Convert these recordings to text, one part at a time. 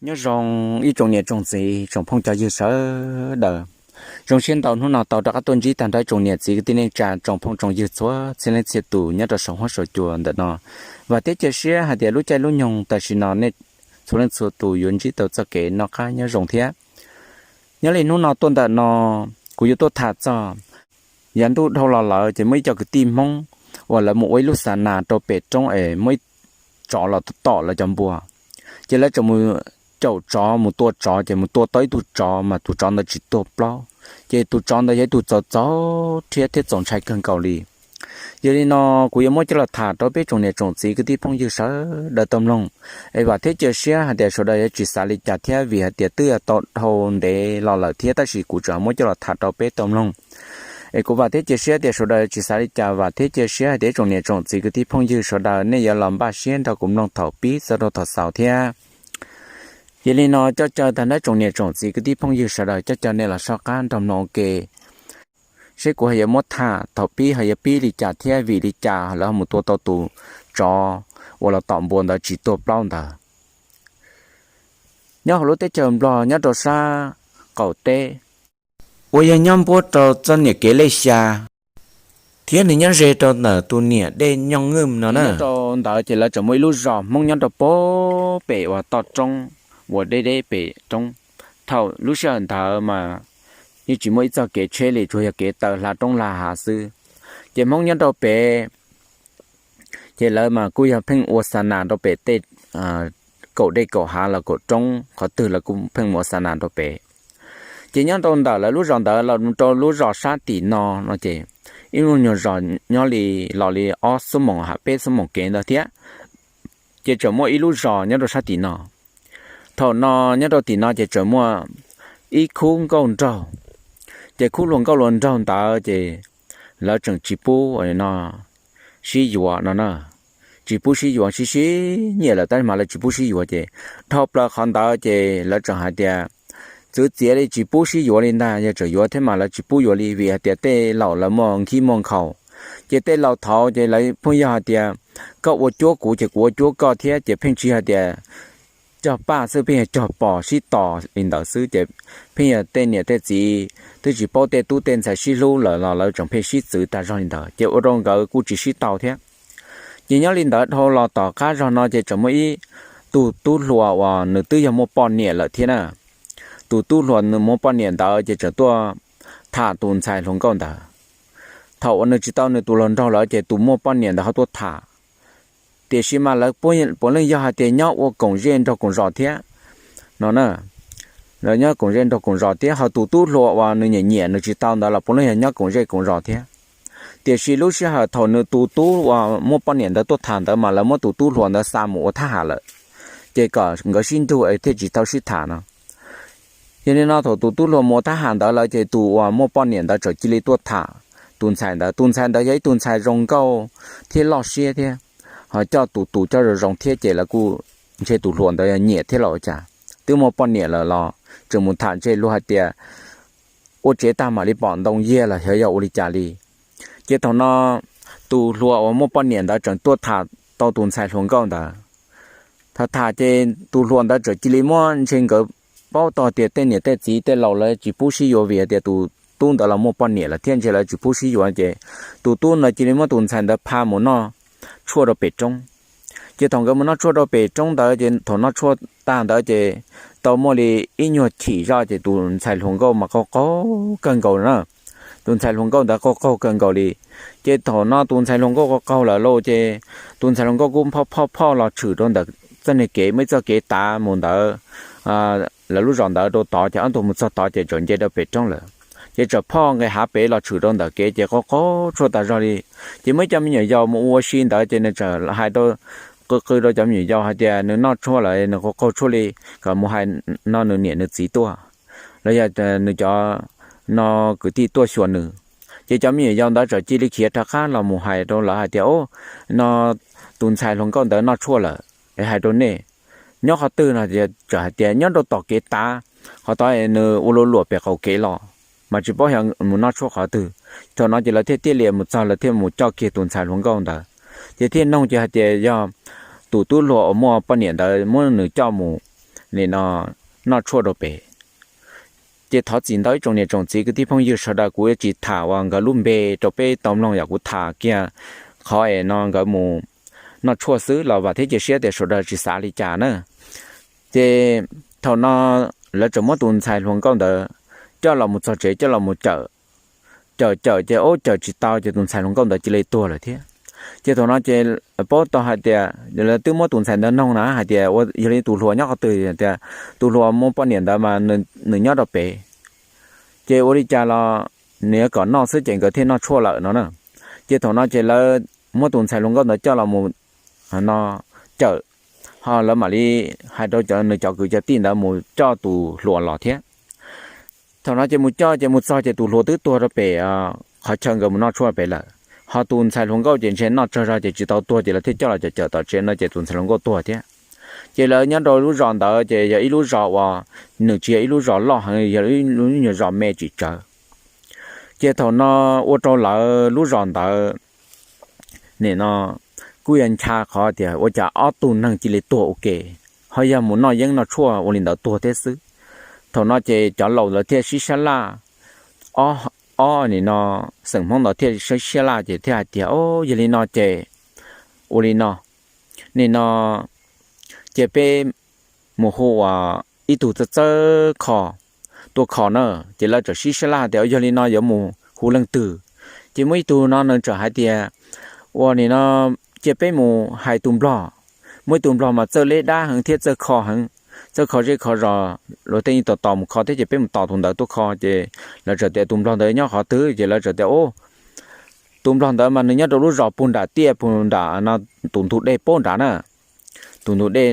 Nyob zoo ib tsoom niam tsoom txiv tsoom phooj cov ywg sawv daws. Zoo siab ntau hnub no tau rov qab tuaj ntsib tag nrho ib tsoom niam txiv kwv tij neej tsa tsoom phooj tsoom ywg txhua txhia leej txhia tus nyob rau saum huab saum cua ntawm no. Vam thiab cia siab hais tias lub caij lub nyoog tam sim no nej txhua leej txhua tus yuav ntsib tau txoj kev noj qab nyob zoo thiab. Nyob li hnub no tuaj ntawm no, kuv yuav tuaj tham txog yav ntuj dhau los lawm ces muaj ib co kwv tij Hmoob uas lawv mus ua ib lub xa nas rau pem roob es muaj ib tsov los tom lawv cov npua. Ces lawv tseem mus caum tsov mus tua tsov, ces mus tua tau ib tug tsov mas tus tsov ntawd tsis tuag plaub. Ces tus tsov ntawd yog ib tug txaus txaus rhiab thiab txaus ntshai kawg nkaus li. Yog li no, kuv yuav muab coj los tham rau peb tsoom niam tsoom txiv kwv tij phooj ywg sawv daws tau mloog. Es vam thiab cia siab hais tias sawv daws yuav tsis xav li cas thiab, vim hais tias twb tau dhau ntev los lawm thiab, tab sis kuv tseem muab coj los tham rau peb tau mloog. Es kuv vam thiab cia siab tias sawv daws tsis xav li cas, vam thiab cia siab hais tias tsoom niam tsoom txiv kwv tij phooj ywg sawv daws nej yuav los npaj siab nrog kuv mloog thaum pib txog rau thaum xaus thiab. Yog li no, coj caw tag nrho tsoom niam tsoom txiv kwv tij phooj ywg sawv daws, coj caw nej los soj qab nrog mloog ua ke, seb kuv ho yuav muab tham thaum pib ho yuav pib li cas thiab vim li cas lawv ho mus tua tau tus tsov uas los tom npua ntawd tsis tuag plaub ntawd. Nyob hauv lub teb chaws Nplog nyob rau sab qaum teb uas yog nyob npuab rau txoj niam kev lej xya, thiab nws nyob ze rau ntawm tus niam dej Nyooj Ngwj no na. Rau ntawd ces lawv tseem muaj ib lub zos Hmoob nyob rau pem uas toj roob uas deb deb pem roob. Thaum lub sij hawm ntawd mas yeej tsis muaj ib txoj kev tsheb li, tsuas yog kev taw hla roob hla hav xwb. Ces Hmoob nyob rau pem ces lawv mas kuj yog pheej ua xa nas rau pem tej kaum dej kaum hav los kaum roob qhov twg lawv kuj pheej mus ua xa nas rau pem. Ces nyob rau ntawm lawv lub zos ntawd los rau lub zos sab tim no no ces ib lub nyuag zos nyob li los li ob xuab moos ham peb xuab moos kev ntawd thiab. Ces tseem muaj ib lub zos nyob rau sab tim no. Thaum no nyob rau tim no ces tseem muaj ib khub nkauj nraug. Ces khub hluas nkauj hluas nraug ntawd ces lawv tseem tsis pub no sib yuav no na. Tsis pub sib yuav, sib sib nyiam lawm tab sis mas lawv tsis pub sib yuav ces dhau plaws qhov ntawd ces lawv tseem hais tias txwv txiav li tsis pub sib yuav li ntag, yog tseem yuav thiab mas lawv tsis pub yuav li vim hais tias tej laus lawv muaj nkhaus muaj nkhaus. Ces tej laus thaud ces lawv pheej yog hais tias koj ua cuab kuv ces kuv ua cuab koj thiab ces pheej tsis hais tias cog paj xwb, pheej yog cog pos sib tos li ntawd xwb ces pheej yog tej niam tej txiv twb tsis paub tej tub tej ntxhais sib hlub lawm los lawv tseem pheej sib txwv tag zog li ntawd ces ua rau nkawd kuj tsis sib tau thiab. Ces nyob li ntawd dhau los tom qab zog no ces tseem muaj ib tug tub hluas uas nws twb yog muaj poj niam lawm thiab na. Tus tub hluas nws muaj poj niam ntawd ces tseem tuaj tham tus ntxhais hluas nkauj ntawd. Thaum uas nws tsis tau nws tus hluas nraug lawm ces tus muaj poj niam ntawd ho tuaj tham. Tiam sis mas lawv puav leej yog hais tias nyob ua koom zej nraug koom zos thiab no na. Lawv nyob koom zej nraug koom zos thiab, ho tus tub hluas uas nws nyiam nyiam nws tsis tau ntawd los puav leej yog nyob koom zej koom zos thiab. Tiam sis lub sij hawm thaum nws tus tub uas muaj poj niam ntawd tuaj tham ntawd mas lawv muab tus tub hluas ntawd xa mus ua thab ham lawm, ces kom nkawd sib nrug thiaj tsis tau sib tham no. Yog li no thaum tus tub hluas mus ua thab ham ntawd lawm ces tus uas muaj poj niam ntawd txawm cia li tuaj tham tus ntxhais ntawd. Tus ntxhais ntawd yog ib tug ntxhais zoo nkauj thiab loj siab thiab, ho coj tus tus coj zoo zoo thiab ces lawv kuj ntshe tus hluas ntawd yog nyiam thiab los ua cas, twb muaj poj niam lawm los tseem mus tham ntshe luag hais tias ua tsev tag mam li pom ntoo yiag los xyov yog ua li cas li. Ces thaum no tus hluas uas muaj poj niam ntawd tseem tuaj tham tau tus ntxhais hluas nkauj ntawd. Tham tham ces tus hluas ntawd txawm cia li muab ntshe nkawd paub tau tias tej niam tej txiv tej laus lawv tsis pub sib yuav vim hais tias tus tub ntawd los muaj poj niam lawm thiab ntshe lawv tsis pub sib yuav ces tus tub ntawd cia li muab tus ntxhais ntawd pha mus noj tshuaj rau pem roob. Ces thaum nkawd mus noj tshuaj rau pem roob ntawd ces thaum noj tshuaj tag ntawd ces tau muaj li ib nyuag chim zoj ces tus ntxhais hluas nkauj mas qaug qaug kawg nkaus na. Tus ntxhais hluas nkauj ntawd qaug qaug kawg nkaus li. Ces thaum no tus ntxhais hluas nkauj qaug qaug lawm lauj ces tus ntxhais hluas nkauj kuj phoj phoj phoj los tshwm rau ntawm txoj niag kev muaj ib txoj kev tav mus ntawd lawv lub zos ntawd rau tod ces ob tug mus txog tod ces txawm nce rau pem roob lawm. Ces txawm phoj nqis hav pem los tshwm rau ntawm kev ces qaug qaug tshuaj tas zog li. Ces muaj ib co me nyuam yaus mus ua si ntawd ces nws txawm hais rau, qw qw rau cov me nyuam yaus hais tias nws noj tshuaj lawm nws qaug qaug tshuaj li, kom mus hais no nws niam nws txiv tuaj, los yog nws cov no kwv tij tuaj xyuas nws. Ces cov me nyuam yaus ntawd txawm cia li khiav rov qab los mus hais rau lawv hais tias, Ub, no tus ntxhais hluas nkauj ntawd noj tshuaj lawm es hais rau nej. Nyob qhov twg no? Txawm hais tias nyob rau tom kev tav, qhov tod nws ua luam luam pem qaum kev los, mas tsis paub xyov mus noj tshuaj qhov twg. Thaum no ces lawv thiaj thiaj li mus txog lawv thiaj mus coj kiag tus ntxhais hluas nkauj ntawd. Ces thiaj noog ces hais tias yog tus tub hluas uas muaj poj niam ntawd muab nws coj mus nim no noj tshuaj rau pem. Ces thov txim ntau ib tsoom niam tsoom txiv kwv tij phooj ywg sawv daws, kuv yuav tsis tham uas nkawd lub npe rau peb tau mloog yam kuv tham kiag qhov es no nkawd mus noj tshuaj xwb los vam thiab cia siab tias sawv daws tsis xav li cas na. Ces thaum no lawv tseem muab tus ntxhais hluas nkauj ntawd coj los mus txog tsev coj los mus cawm, cawm cawm ces ub cawm tsis tau ces tus ntxhais hluas nkauj ntawd cia li tuag lawm thiab. Ces thaum no ces paub tau hais tias lawv twb muab tus ntxhais ntawd noog na hais tias ua yog li tus hluas nyob qhov twg tias tus hluas muaj poj niam ntawd mas nws nyob rau pem, ces ua li cas los nws yuav kom noj xwb ces nkawd thiaj noj tshuaj lawm no na. Ces thaum no ces lawv muab tus ntxhais hluas nkauj ntawd coj los mus no cawm, ho lawv mam li hais rau nws cov kwv cov tij ntawd mus coj tus hluas los thiab. Thaum no ces mus coj ces mus txog ces tus hluas twb tuag rau pem qhov chaw nkawd mus noj tshuaj pem lawm, ho tus ntxhais hluas nkauj ces ntshe noj tsawg zog ces tsis tau tuag ces lawv thiaj coj los cawm cawm tom tsev no ces tus ntxhais hluas nkauj tuag thiab. Ces lawv nyob rau lub zos ntawd ces yog ib lub zos uas nws tsis yog ib lub zos loj heev, yog ib lub nyuag zos me tsis tsawg. Ces thaum no ua rau lawv lub zos ntawd nim no kuj yog ncha qhov tias ua cas ob tug neeg cia li tuag ua ke, ho yog mus noj yeeb noj tshuaj ua li ntawd tuag thiab xwb. Thaum no ces cov laus lawv thiaj sib sab laj, ob nim no xeem Hmoob ntawd thiaj sib sab laj ces thiaj hais tias, o, yog li no ces ua li no, nim no ces peb mus hu uas ib tug txawj txawj kho tuaj kho na. Ces lawv txawm sib sab laj tias yog li no yuav mus hu leej twg. Ces muaj ib tug no nws txawm hais tias, ua nim no cia peb mus hais tus nplog, muaj ib tug nplog mas txawj leb dab heev thiab txawj kho heev, txawj kho zej kho zos, luag tej yeej tos tos mus kho thiab ces peb mus tos tus ntawd tuaj kho. Ces lawv txawm tias tus nplog ntawd nyob qhov twg ces lawv txawm tias, o, tus nplog ntawd mas nws nyob rau lub zos puag nram tiaj puag nram no tus ntug dej puag nrad na, tus ntug dej,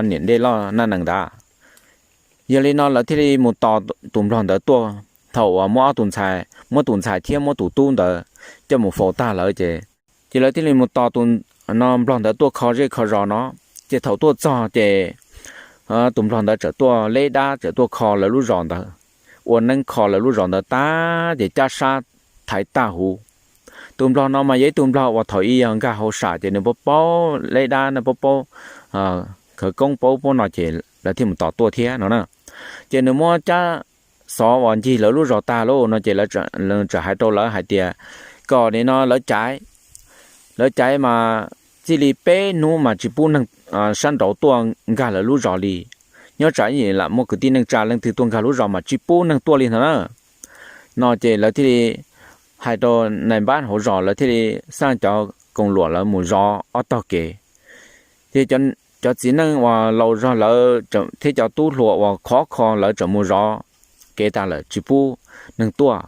niam dej loj Naj Nees ntawd. Yog li no lawv thiaj li mus tos tus nplog ntawd tuaj. Thaum uas muab ob tus ntxhais, muab tus ntxhais thiab muab tus tub ntawd coj mus faus tag lawm ces, ces lawv thiaj li mus tos tus no nplog ntawd tuaj kho zej kho zos no. Ces thaum tuaj txog ces tus nplog ntawd txawm tuaj leb dab txawm tuaj kho lawv lub zos ntawd, ua neeb kho lawv lub zos ntawd tag ces cab sab thaiv tag huv. Tus nplog no mas yog ib tug nplog uas thaum ub yog nkag hauv sam ces nws paub paub leb dab no, paub paub khawv koob paub paub no ces lawv thiaj mus tos tuaj thiab no na. Ces nws muab cab xov uas ncig lawv lub zos tag lauj no ces lawv txawm hais rau lawv hais tias kom nim no lawv caiv, lawv caiv mas txij li peb hnub mas tsis pub neeg sab nraud tuaj nkag lawv lub zos li. Nyob tsam ib yam lam muaj kwv tij neej tsa leej twg tuaj nkag lub zos mas tsis pub neeg tuaj li ntag na. No ces lawv thiaj li hais rau nais npab hauv zos, lawv thiaj li xaj cov koom luam lawv mus zov ob tog kev. Ces cov txiv neej uas laus zog lawv thiab cov tub hluas uas khov kho lawv txawm mus zov kev tas lawm tsis pub neeg tuaj.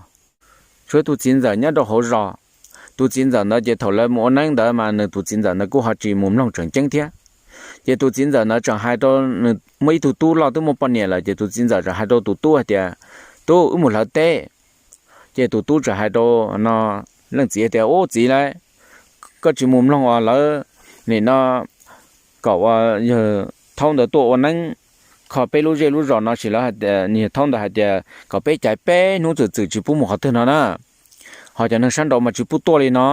Tshuav tus txiv ntxawm nyob rau hauv zos. Tus txiv ntxawm ntawd ces thaum lawv mus ua neeb ntawd mas nws tus txiv ntxawm ntawd kuj ho tsis mus mloog tseem ceeb thiab. Ces tus txiv ntxawm ntawd txawm hais rau nws muaj ib tug tub loj twb muaj poj niam lawm ces tus txiv ntxawm txawm hais rau tus tub hais tias, tub, wb mus hlawv teb. Ces tus tub txawm hais rau no leej txiv tias, ub txiv lauj, koj tsis mus mloog uas lawv nim no kom uas yawg thaub ntawd tuaj ua neeb kho peb lub zej lub zos no sis lawv, yawg thaub ntawd hais tias kom peb caiv peb hnub txwm txwm tsis pub mus qhov twg no na. Ho cov neeg sab nraud mas tsis pub tuaj li no.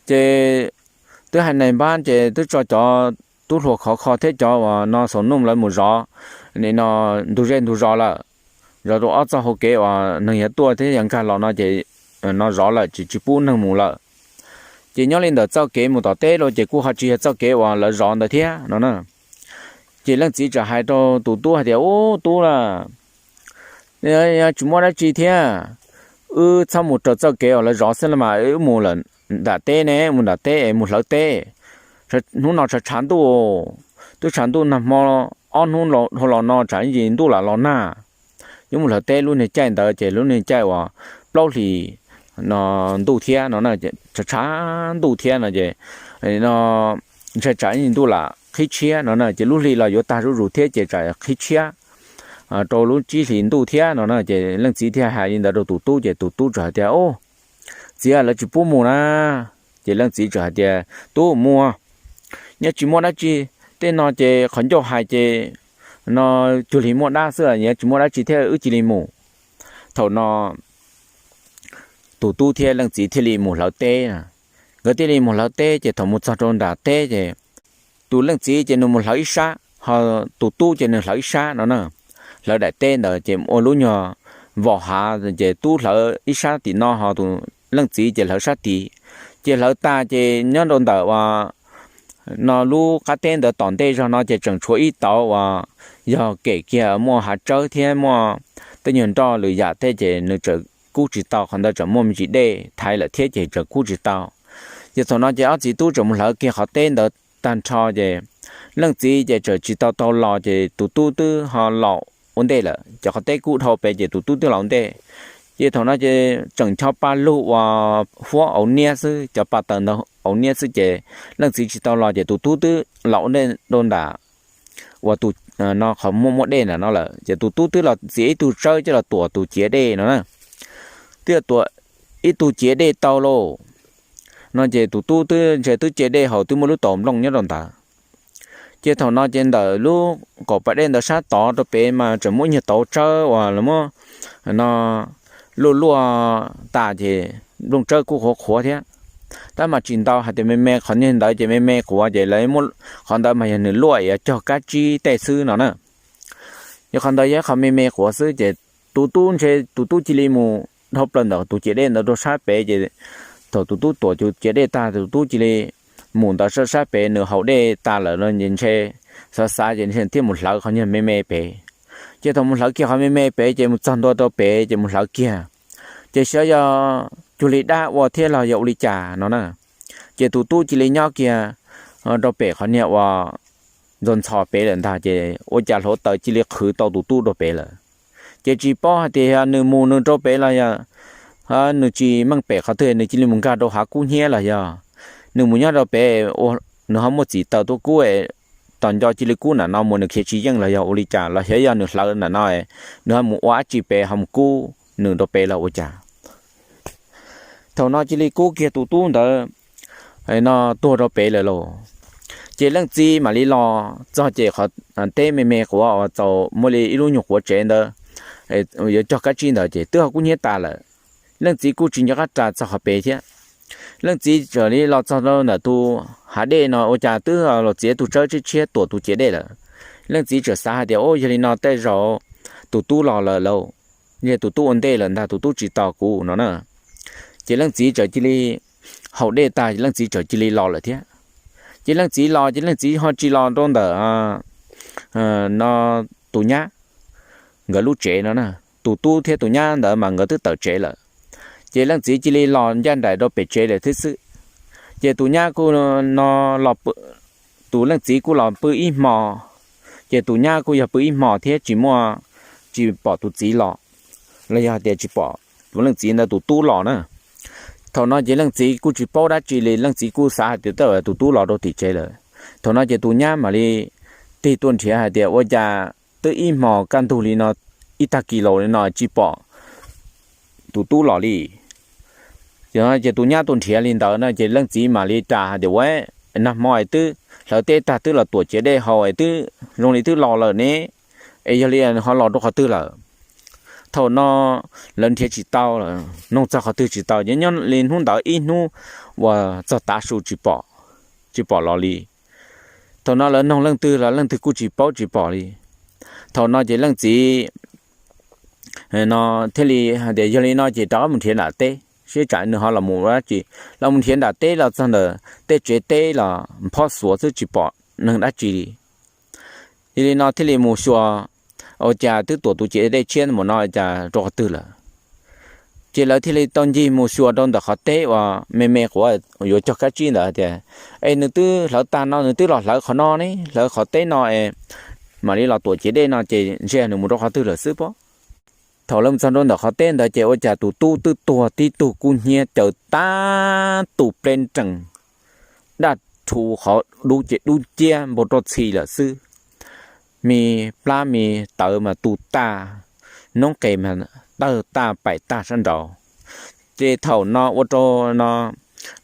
Ces twb hais nais npab ces twb tso cov tub hluas khov kho thiab cov uas no xaus nuj lawv mus zov nim no ntug zej ntug zos lawm, zov rau ob txoj hau kev uas neeg yuav tuaj thiab yuav nkag los no ces no zov lawm tsis tsis pub neeg mus lawm. Ces nyob li ntawm txoj kev mus tom teb los ces kuj ho tsis yog txoj kev uas lawv zov ntawd thiab no na. Ces leej txiv txawm hais rau tus tub hais tias, ub tub lauj, tsis muaj dab tsi thiab, wb txhob mus raws txoj kev uas lawv zov xwb los mas wb mus lawm nram teb ne, mus nram teb es mus hlawv teb. Hnub no tshav tshav ntuj, twb tshav ntuj nag hmo, ob hnub dhau los no tsam ib ntsis ntuj lam los nag. Yuav mus hlawv teb lub niag caij ntawd ces lub niag caij uas plaub hlis no ntuj thiab no, tshav tshav ntuj thiab no ces no ntshai tsam ib ntsis ntuj lam qhib tshiab no na, ces lub hli los yuav tag zuj zus thiab ces tsam qhib tshiab rau lub tsib hlis ntuj thiab no na. Ces leej txiv thiaj hais li ntawd rau tus tub ces tus tub txawm hais tias, ub txiv, lawv tsis pub mus na. Ces leej txiv txawm hais tias, tub, mus, nyob tsis muaj dab tsi, tej no ces qhov ncauj hais ces no cuag li muaj dab xwb, nyob tsis muaj dab tsi thiab wb cia li mus. Thaum no tus tub thiab leej txiv thiaj li mus hlawv teb. Nkawd thiaj li mus hlawv teb ces thaum mus txog rau nram teb ces tus leej txiv ces nws mus hlawv ib sab, ho tus tub ces nws hlawv ib sab no na. Hlawv daim teb ntawd ces ua lub nyuag vom hav ces tub hlawv ib sab tim no ho tus leej txiv ces hlawv sab tid. Ces hlawv tag ces nyob rau ntawm uas no lub qab teb ntawd tom ntej zog no ces tseem tshuav ib tauv uas yog kem kiag muaj hav tsawb thiab muaj tej nyuag nroj lwm yam tej ces nws tseem kub tsis tau, qhov ntawd tseem muaj me ntsis dej thaiv lawm thiab ces tseem kub tsis tau. Ces thaum no ces ob txiv tub tseem mus hlawv kiag qhov teb ntawd tag nrho ces leej txiv ces tseem tsis tau taug los ces tus tub twb ho los ua ntej lawm. Ces qhov teb kub dhau pem ces tus tub twb los ua ntej. Ces thaum no ces tseem cov pa lug uas huab auv niab xwb, cov pa taws ntawd auv niab xwb ces leej txiv tsis tau los ces tus tub twb los ua ntej rau ntawm uas tus no qhov muaj muaj dej ntawm no lawm. Ces tus tub twb los txiav ib tug tsawb coj los tuam tus ciav dej no na. Twb tuam ib tug ciav dej tau lauj no ces tus tub twb ntshe twb ce dej haus twb muaj lub taus nplooj nyob rau ntawd. Ces thaum no ces ntawm lub kaum pas dej ntawd sab tod rau pem mas tseem muaj nyuag tauv tsawb uas lawv muab no luaj luaj tas ces nplooj tsawb kuj qhuav qhuav thiab. Tab mas tsis ntau hais tias me me, qhov nyuag ntawd ces me me quav ces lawv muab qhov ntawd mas yog nws luaj yuav cog kab tsib tej xwb no na. Yog qhov ntawd yog qhov me me quav xwb ces tus tub ntshe tus tub cia li mus dhau plaws ntawm tus ciav dej ntawd rau sab pem ces thaum tus tub tuam tus ciav dej tag tus tub cia li mus ntawd sab sab pem nws haus dej tas lawm no ces ntshe xav xav ces ntshe thiaj mus hlawv qhov nyuag me me pem. Ces thaum mus hlawv kiag qhov me me pem ces mus txog ntua rau pem ces mus hlawv kiag ces xyov yog cuag li dab ua thiab los yog ua li cas no na. Ces tus tub cia li nyob kiag rau pem qhov niag uas ntxhov ntxhov pem lawm ntag ces ua cas hluav taws cia li qhwv tau tus tub rau pem lawm. Ces tsis paub hais tias yog nws mus nws rau pem los yog nws tsis meej pem qhov twg nws cia li mus nkag rau hav kub hnyiab los yog nws mus nyob rau pem nws ho muaj txim taws tuaj kub, tos nco cia li kub nram no mus nws khiav tsis yeej los yog ua li cas los xyov yog nws hlawv nram no nws ho mus ua dab tsi pem ho mus kub nws rau pem los ua cas. Thaum no cia li kub kiag tus tub ntawd no tuag rau pem lawm lauj. Ces leej txiv mam li los txog ces qhov teb me me quav uas txaus muaj li ib lub nyuag quav tsev ntawd yuav cog kab tsib ntawd ces twb ho kub hnyiab tas lawm. Leej txiv kuj tsis nco qab ras txog qhov pem thiab. Leej txiv txawm li los txog rau ntawm tus hav dej no ua cas twb los txiav tus tsawb tshiab tshiab tuam tus ciav dej lawm. Leej txiv txawm xav hais tias, Ub, yog li no tej zaum tus tub los lawm lauj, yog tus tub ua ntej lawm ntag, tus tub tsis tos kuv no na. Ces leej txiv txawm cia li haus dej tag leej txiv txawm cia li los lawm thiab. Ces leej txiv los ces leej txiv ho tsis los rau ntawm no tus nyab nkawd lub tsev no na. Tus tub thiab tus nyab ntawd mas nkawd twb tawm tsev lawm. Ces leej txiv cia li los ncaj nraim rau pem tsev lawm thiab xwb. Ces tus nyab kuj no los, tus leej txiv kuj los pw ib hmo. Ces tus nyab kuj yog pw ib hmo thiab tsis muaj, tsis pom tus txiv los, los yog hais tias tsis pom tus leej txiv ntawd tus tub los na. Thaum no ces leej txiv kuj tsis paub dab tsi li, leej txiv kuj xav hais tias tej zaum tus tub los rau tim tsev lawm. Thaum no ces tus nyab mam li tig tuaj nrhiav hais tias, Ua cas twb ib hmos kaj ntug li no, ib tag kis laus li no tsis pom tus tub los li? Ces tus nyab tuaj nrhiav li ntawd na ces leej txiv mam li ras hais tias, Ua, nag hmo es twb hlawv teb tag twb los tuam ciav dej haus es twb zoo li twb los lawm ne, es yog li ho los rau qhov twg lawm? Thaum no lawv nrhiav tsis tau lawm, nug txog qhov twg tsis tau, ces nyob li hnub ntawd ib hnub uas txog tav su tsis pom, tsis pom los li. Thaum no lawv nug leej twg los leej twg kuj tsis paub tsis pom li. Thaum no ces leej txiv no thiaj li hais tias, Yog li no ces rov qab mus nrhiav nram teb seb tsam nws ho los mus ua dab tsi. Los mus nrhiav nram teb los txog ntawm tej tsev teb los phob xuav xwb tsis pom neeg dab tsi li. Yog li no thiaj li mus xyuas, ua cas twb tuam tus ciav dej tshiab mus no cas rau qhov twg lawm. Ces lawv thiaj li tau ncig mus xyuas rau ntawm qhov teb uas me me quav yuav cog kab tsib ntawd tias, Es nws twb hlawv tag no nws twb los hlawv qhov no ne, hlawv qhov teb no es mam li los tuam ciav dej no ces ntshe nws mus rau qhov twg lawm xwb pob. Thaum lawv mus txog rau ntawm qhov teb ntawd ces ua cas tus tub twb tuag tib tug kub hnyiab caws tab tus pleb nrees, daj rhu qhov dub ces dub ciab npau roj txhi lawm xwb. Me plab me tawv mas tu tag, noob qes mas tawg tag paim tag sab nraud. Ces thaum no ua rau no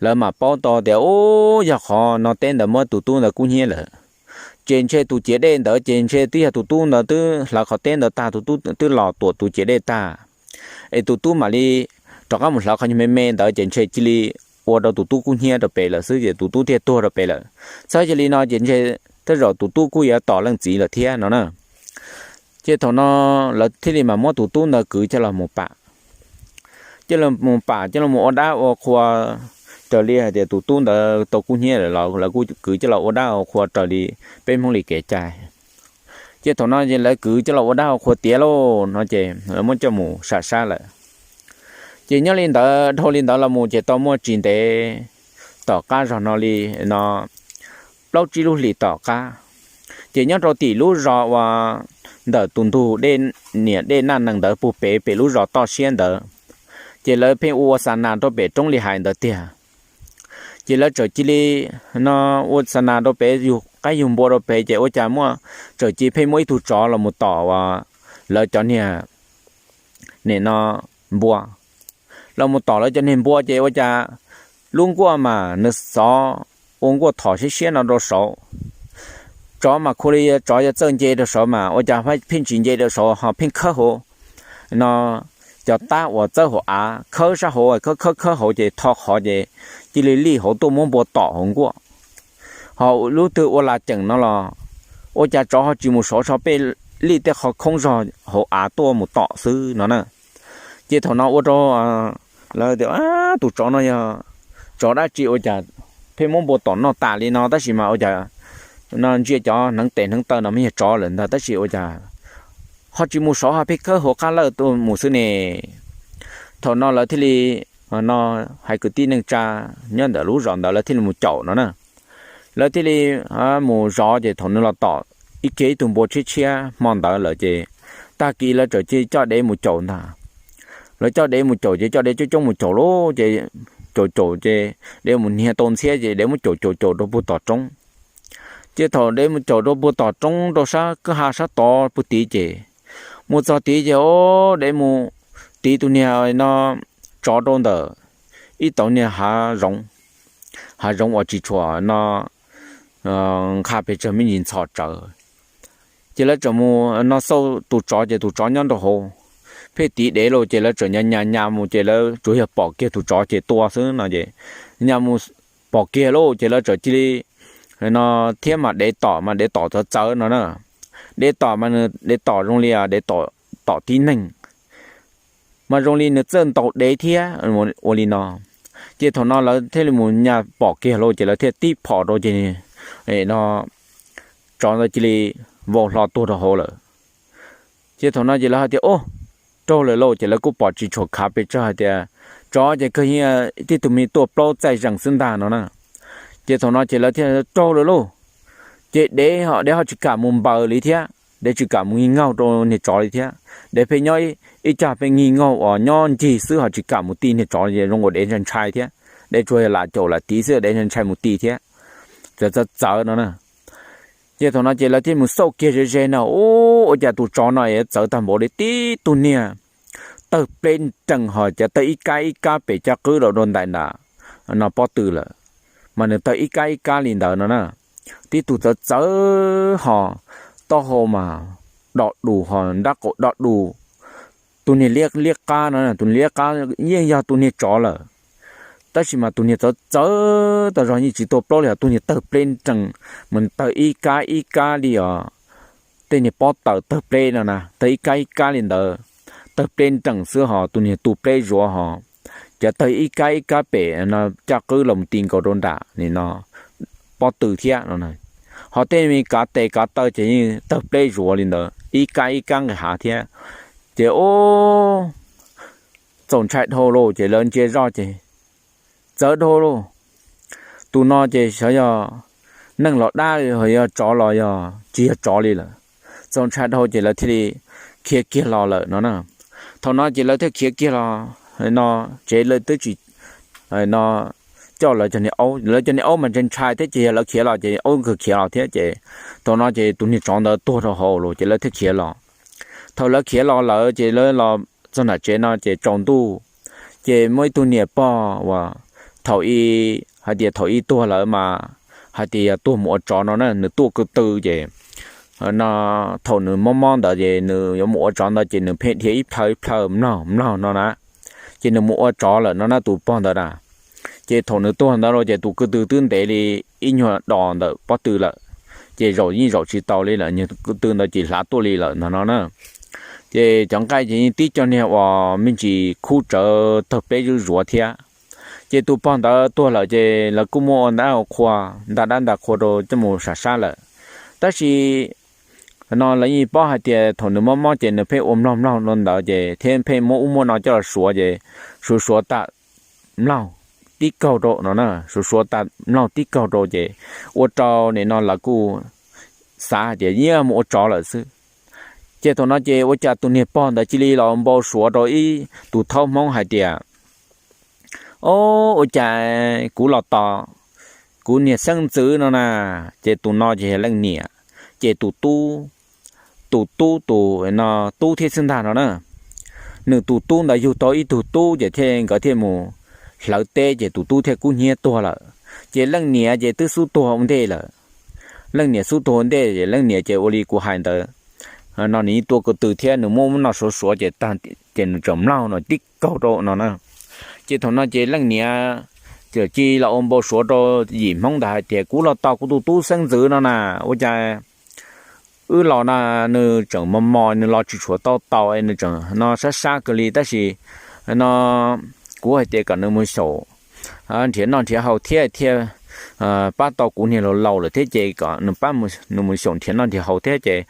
lawv mam paub tau tias, Ub, yog qhov no teb ntawd muab tus tub ntawd kub hnyiab lawm. Ces ntshe tus ciav dej ntawd ces ntshe twb yog tus tub ntawd twb hlawv qhov teb ntawd tag, tus tub twb los tuam tus ciav dej tag, es tus tub mam li rov qab mus hlawv qhov nyuag me me ntawd ces ntshe cia li ua rau tus tub kub hnyiab rau pem lawm xwb ces tus tub thiaj tuag rau pem lawm. Txhob yog li no ces ntshe tej zaum tus tub kuj yuav tom leej txiv lawm thiab no na. Ces thaum no lawv thiaj li mam muab tus tub ntawd kwv coj los mus pam, coj los mus pam, coj los mus ua dab ua qhua, raws li hais tias tus tub ntawd tau kub hnyiab lawm los lawv kuj kwv coj los ua dab ua qhua raws li peb Hmoob li kev cai. Ces thaum no lawv kwv coj los ua dab ua qhua tiav lauj no ces lawv muab coj mus sam sab lawm. Ces nyob li ntawd dhau li ntawd los mus ces tau muaj tsis ntev tom qab zog no li no plaub tsib lub hlis tom qab, ces nyob rau tim lub zos uas ntawm tus ntug dej, niam dej Naj Nees ntawd puag pem, pem lub zos toj siab ntawd, ces lawv pheej ua ua xa nas rau pem roob li hais ntawd tiag. Ces lawv txawm cia li no ua xa nas rau pem, yug qaib yug npua rau pem, ces ua cas muaj, txawm cia li pheej muaj ib tug tsov los mus tom uas lawv cov niag, nim no, npua. Los mus tom lawv cov niag npua ces ua cas lub nkuaj mas nws xov ua nkuaj thom siab siab no rau saud. Tsov mas khu li tsov yuav txawj nce rau saud mas ua cas pheej tsis nce rau saud ho pheej khawb hauv no cov tab uas txawb hauv av, khawb sab hauv, khawb khawb khawb hauv ces tho qhov ces cia li lij hauv tuaj muab npua tom hauv nkuaj. Ho lub twg ua las ceem no los ua cas tsov ho tsis mus saud, tso pheej lij tej qhov khoob zog hauv av tuaj mus tom xwb no na. Ces thaum no ua rau lawv tias, tus tsov no yog tsov dab tsi ua cas pheej muab npua tom noj tas li no, tab sis mas ua cas no ntsia cov hneev tes hneev taw no mas yog tsov lawm ntag, tab sis ua cas ho tsis mus saud, ho pheej khawb hauv qab lawj tuaj mus xwb ne? Thaum no lawv thiaj li no hais kwv tij neej tsa nyob ntawm lub zos ntawd lawv thiaj li mus caum no na. Lawv thiaj li mus zov ces thaum nws los tom ib kiag ib tug npua tshiab tshiab hmo ntawd lawm ces tag kis lawv txawm cia li coj dev mus caum ntag. Lawv coj dev mus caum ces coj dev coob coob mus caum lauj, ces caum caum ces dev mus nyiag tau ntxhiab ces dev muab caum caum caum rau puag tom roob. Ces thaum dev mus caum rau puag tom roob rau sab kwj ha sab tod puag tid ces mus txog tid ces dev mus tiv tus niag no tsov rau ntawm ib tauv niag hav zoov, hav zoov uas tsis tshua no nqha pes tsawg me ntsis ntxhov tsawv. Ces lawv txawm mus no xauj tus tsov ces tus tsov nyob rau hauv, pheej tiv dev lauj, ces lawv txawm nyas nyas nyas mus ces lawv tsuas yog pom kiag tus tsov ces tua xwb no ces nyas mus pom kiag lauj ces lawv txawm cia li no thiab mas dev tom mas dev tom txawv txawv no na. Dev tom mas nws dev tom zoo li dev tom tib neeg, mas zoo li nws txawj ntaus dev thiab ua li no. Ces thaum no lawv thiaj li mus nyas pom kiag lauj ces lawv thiaj tib phom rau ces no tsov ntawd cia li vau hlo tuag rau hauv lawm. Ces thaum no ces lawv hais tias, Ub, raug lawm lauj, ces lawv kuj pom tsis tshua khav pes tsawg hais tias tsov ces kawg yeej tib tug me tuaj plaub txaij zees xwb ntag no na. Ces thaum no ces lawv thiaj raug lawm lauj. Ces dev, dev ho tsis kam mus npaws li thiab, dev tsis kam mus ngig ngaug rau niag tsov li thiab, dev pheej nyob ib cag pheej ngig ngaug uas nyob ncig xwb ho tsis kam mus ti niag tsov li, zoo nkaus dev ntshai ntshai thiab, dev tsuas yog lam caum lam tiv xwb dev ntshai mus ti thiab, txawv txawv txawv no na. Ces thaum no ces lawv thiaj mus xauj kiag ze ze no, ub, ua cas tus tsov no txawv tag npaum li, tib tug niag tawg pleb nrees ho cov tawg ib kab ib kab pem caj qwb rau rau ntais nram no pob tw lawm, mas nws tawg ib kab ib kab li ntawd no na. Tib tug txawv txawv ho taub hau mas do dus ho nrab qaum do dus. Tus niag liab liab qab no, tus niag liab qab yeej yog tus niag tsov lawm, tab sis mas tus niag txawv txawv tas zog yeej tsis tua plaub li os, tus niag tawg pleb nrees, mas tawg ib kab ib kab li os. Tej niag pob taws tawg pleb no na tawg ib kab ib kab li ntawd, tawg pleb nrees xwb ho tus niag tu pleb zuav ho, cov tawg ib kab ib kab pem no caj qwb los mus ti nkaus rau nram nim no pob tw thiab no. Ho tej me kav tes kav taw ces yeej tawg pleb zuav li ntawd ib kab ib kab nqis hav thiab. Ces ub, txaus ntshai dhau lauj, ces lawv ntsia zoj ces txawv dhau lauj. Tus no ces xyov yog neeg los dab li, yog tsov los yog tsis yog tsov li lawm. Txaus ntshai dhau ces lawv thiaj li khiav kiag los lawm no na. Thaum no ces lawv thiaj khiav kiag los no, tsev lawv twb tsis no coj lawv cov niag aub, lawv cov niag aub mas ntshai ntshai thiab ces yog lawv khiav los ces aub nkawd khiav los thiab ces thaum no ces tus niag tsov ntawd tuag rau hauv lawm ces lawv thiaj khiav los. Thaum lawv khiav los lawm ces lawv los txog nram tsev no ces tsaus ntuj, ces muaj ib tug niam pog uas thaum i hais tias thaum i tuag lawm mas hais tias yog tuag mus ua tsov no na, nws tuaj ko tw ces no thaum nws mob mob ntawd ces nws yuav mus ua tsov ntawd ces nws pheej dhia ib plhaw ib plhaw mlaug mlaug no na, ces nws mus ua tsov lawm no na tus pog ntawd na. Ces thaum nws tuag ntawd los ces tus ko tw twb ntev li ib nyuag dos ntawm pob tw lawm, ces zaum yeej zaum tsis tau li lawm, nyuag tw ntawd ces hlav tuaj li lawm ntag no na. Ces cov nqaij ces yeej tib co niag uas me ntsis khub tsawv tawg peb zuj zuav thiab. Ces tus pog ntawd tuag lawm ces lawv kuj muab ua ntaj ua qhua, ntaj dab ntaj qhua rau coj mus sam sab lawm. Tab sis no lawv yeej paub hais tias thaum nws mob mob ces nws pheej ua mlaug mlaug rau ntawd ces thiab pheej muab ub muab no coj los suav ces suav suav tas mlaug tib kaug rau no na, suav suav tas mlaug tib kaug rau ces ua rau nim no lawv kuj xav hais tias yeej mus ua tsov lawm xwb. Ces thaum no ces ua cas tus niag pog ntawd cia li los npau suav rau ib tus thaub Hmoob hais tias, Ob, ua cas kuv los tos kuv niag xeeb ntxwv no na, ces tus no ces yog leej niam, ces tus tub, tus tub tus no tub thiab xwb ntag no na. Nws tus tub ntawd yug tau ib tug tub ces thiaj nkawd thiaj mus hlawv teb ces tus tub thiaj kub hnyiab tuag lawm. Ces leej niam ces twb xub tuag ua ntej lawm. Leej niam xub tuag ua ntej ces leej niam ces ua li kuv hais ntawd no, nws yeej tua ko tw thiab nws muab no suav suav ces tag ces nws tseem mlaug no tib kaug rau no na. Ces thaum no ces leej niam txawm cia li los ua npau suav rau yim Hmoob ntawd hais tias, Kuv los tos kuv tus tub xeeb ntxwv no na, ua cas wb los na, nws tseem mos mos, nws los tsis tshua tau taus, nws tseem no sab sab kawg li, tab sis no kuv hais tias kom nws mus xyaum nrhiav noj nrhiav haus thiab thiaj pab tau kuv niag laus laus lawm thiab ces kom nws pab nws mus xyaum nrhiav noj nrhiav haus thiab ces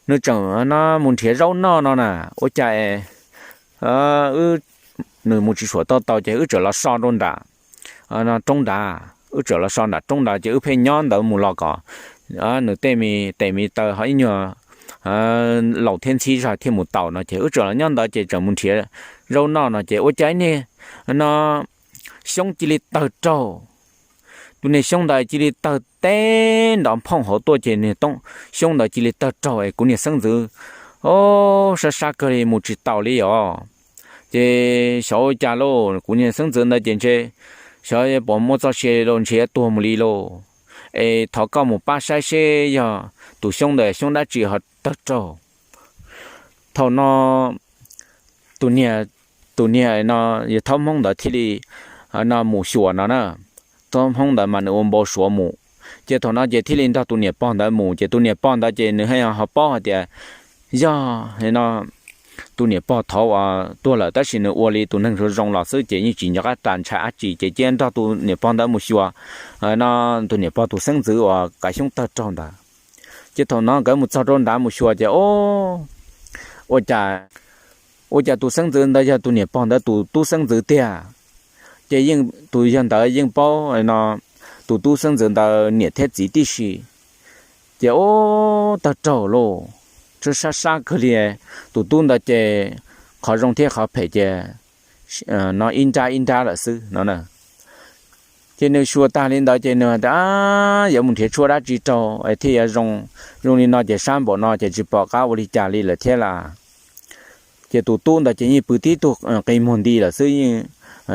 nws tseem no mus nrhiav zaub noj no na, ua cas wb, nws mus tsis tshua tau taus ces wb txawm los so rau nram roob nrad, wb txawm los so nram roob nrad ces wb pheej nyob ntawd mus los kom nws tej me tes me taw ho ib nyuag laus thiab ntxhib zog thiaj mus taus no ces wb txawm los nyob ntawd ces tseem mus nrhiav zaub noj no ces ua cas ib niag no xyoob cia li tawg raug. Tus niag xyoob ntawd cia li tawg teb nrov phooj hauv tuaj ces niag toob xyoob ntawd cia li tawg raug es kuv niag xeeb ntxwv, o, sab sab kawg li mus tsis taus li os. Ces xyov ua cas lauj, kuv niag xeeb ntxwv ntawd ces ntshe xyov puas muaj txoj sia los ntshe tuag mus li lauj. Es thov koj mus pab saib seb yog tus xyoob ntawd xyoob dab tsi ho tawg raug. Thaum no tus niag, tus niag no yog thaub Hmoob ntawd thiaj li no mus xyuas no na. Thaub Hmoob ntawd mas nws ua npau suav mus, ces thaum no ces thiaj li nrog tus niam pog ntawd mus, ces tus niam pog ntawd ces nws ho paub hais tias yog no tus niam pog thaud uas tuag lawm tab sis nws ua li tus neeg zoo zoo los xwb ces yeej tsis nco qab ras ntshai dab tsi ces cia nrog tus niam pog ntawd mus xyuas no tus niam pog tus xeeb ntxwv uas kav xyoob tawg raug ntawd. Ces thaum no nkawd mus txog rau nrad mus xyuas ces o, ua cas, ua cas tus xeeb ntxwv ntawd yog tus niam pog ntawd tus tub xeeb ntxwv tiag. Ces yeej tus yog ntawd yeej paub no tus tub xeeb ntxwv ntawd niam thiab txiv tib si. Ces o, tawg raug lauj, sab sab kawg li. Tus tub ntawd ces qhov zoo thiab qhov phem ces no ib nrab ib nrab lawm xwb no na. Ces nws xyuas tag li ntawd ces nws tias yuav mus nrhiav tshuaj dab tsi rau es thiaj yuav zoo, zoo li no ces sab npaum no ces tsis pom qab ua li cas li lawm thiab las. Ces tus tub ntawd ces yeej pw tib tug qi muag nti lawm xwb, yeej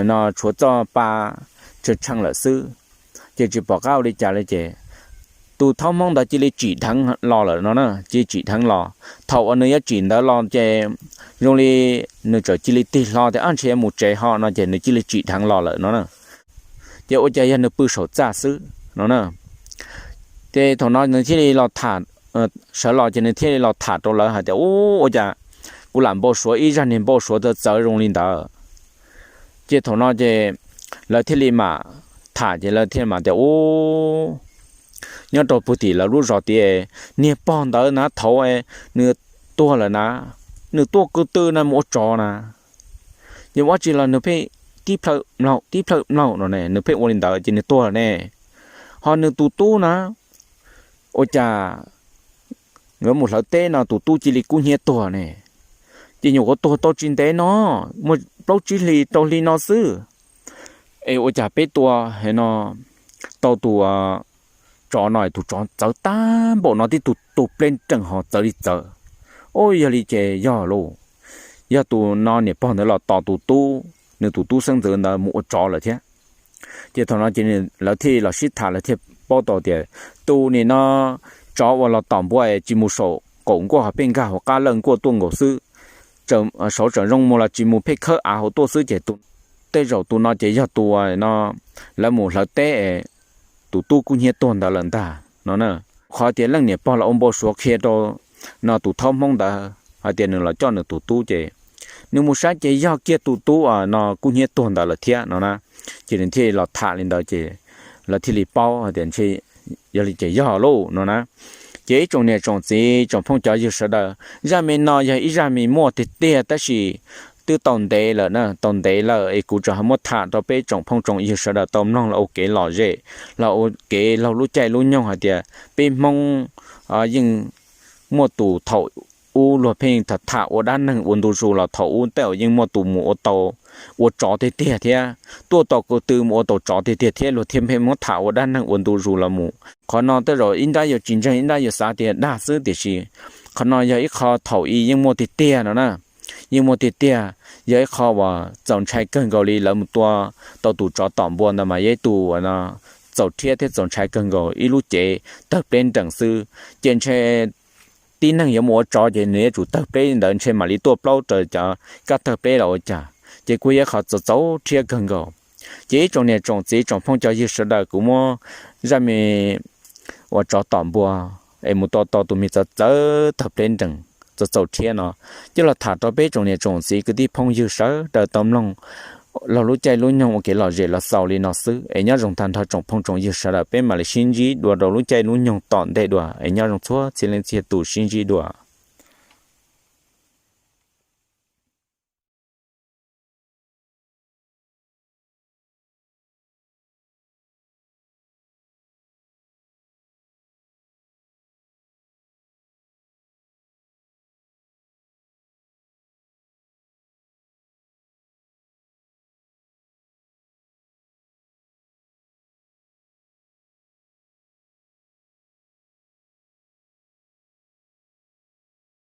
no tshuav txoj pa tshee tshee lawm xwb, ces tsis pom qab ua li cas li ces tus thaub Hmoob ntawd cia li tsim dheev los lawm no na, cia li tsim dheev los. Thaum uas nws yuav tsim ntawd los ces zoo li nws txawm cia li tig hlo tias ab ntshe mus tsev ho no ces nws cia li tsim dheev los lawm no na. Ces ua cas yog nws pw saum txaj xwb no na. Ces thaum no nws thiaj li los tham, sawv los ces nws thiaj li los tham rau lawv hais tias u, ua cas kuv lam npau suav ib zaj niag npau suav txawv txawv zoo li ntawd. Ces thaum no ces lawv thiaj li mam tham ces lawv thiaj mam tias u, nyob rau puag tim lawv lub zos tias niag pog ntawd na thaud nws tuag lawm na, nws tuaj ko tw na mus ua tsov na. Ces ua tsi los nws pheej tib plhaw mlaug tib plhaw mlaug no ne, nws pheej ua li ntawd ces nws tuag lawm ne. Ho nws tus tub na, ua cas nkawd mus hlawv teb no tus tub cia li kub hnyiab tuag ne. Ces nyuam qhuav tuag tau tsis ntev no, muaj plaub tsib hli rau hli no xwb, es ua cas peb tua no tau tus tsov no, tus tsov txawv tag npaum no tib tug tus pleb nrees ho txawv li txawv. U, yog li ces yog lauj, yog tus no niam pog ntawd los tos tus tub, nws tus tub xeeb ntxwv ntawd mus ua tsov lawm thiab. Ces thaum no ces lawv thiaj los sib tham lawv thiaj paub tau tias tus nim no tsov uas los tom npua tsis mus saum qaum nkuaj ho pheej nkag hauv qab lawj nkuaj tuaj nkaus xwb, saud tseem zoo mus los tsis mus pheej khawb av hauv tuaj xwb ces tej zaum tus no ces yog tus no lawv mus hlawv teb es tus tub kub hnyiab tuag ntawd lawm ntag no na. qhov tias leej niam pog los ua npau suav qhia rau no tus thaub Hmoob ntawd hais tias nws los coj nws tus tub ces nws mus saib ces yog kiag tus tub no kuj hnyiab tuag ntawd lawm thiab no na. Ces nws thiaj los tham li ntawd ces lawv thiaj li paub hais tias ntshe yog li ces yog lauj no na. Ces ib tsoom niam tsoom txiv tsoom phooj cov ywg sawv daws, zaj me no yog ib zaj me muaj tiag tiag tab sis twb tau ntev lawm na, tau ntev lawm es kuv tseem ho muab tham rau peb tsoom phooj tsoom ywg sawv daws tau mloog los ua kev lom zem, los ua kev laug lub caij lub nyoog hais tias peb Hmoob yeej muaj tus thaum ub luag pheej tham tham ua dab neeg ua ntu zus los thaum ub tej zaum yeej muaj tus mus ua tau ua tsov tiag tiag thiab tuaj tau ko tw mus ua tau tsov tiag tiag thiab luag thiaj pheej muab tham ua dab neeg ua ntu zus los mus. Qhov no tej zaum ib nrab yuav tsis ntseeg ib nrab yuav xav tias dag xwb tiam sis qhov no yog ib qho thaum i yeej muaj tiag tiag no na. Yeej muaj tiag tiag, yog ib qho uas txaus ntshai kawg nkaus li lawv mus tua tau tus tsov tom npua ntawd mas yog ib tus txaus rhiab thiab txaus ntshai kawg nkaus ib lub cev tawg pleb nrees xwb ces ntshe tib neeg yuav mus ua tsov ces nws yuav tsum tawg pleb ntawd ntshe mam li tuaj plaub raws cov kab tawg pleb los ua cas ces kuj yog ib qho txaus txaus rhiab kawg nkaus. Ces ib tsoom niam tsoom txiv tsoom phooj cov ywg sawv daws kuv muab zaj me uas tsov tom npua es mus tua tau tus me txawv txawv tawg pleb nrees txaus txaus rhiab no coj los tham rau peb tsoom niam tsoom txiv kwv tij phooj ywg sawv daws tau mloog laug lub caij lub nyoog ua kev lom zem los xaus li no xwb es nyob zoo tag nrho tsoom phooj tsoom ywg sawv daws peb mam li sib ntsib dua rau lub caij lub nyoog tom ntej dua es nyob zoo txhua txhia leej txhia tus sib ntsib dua.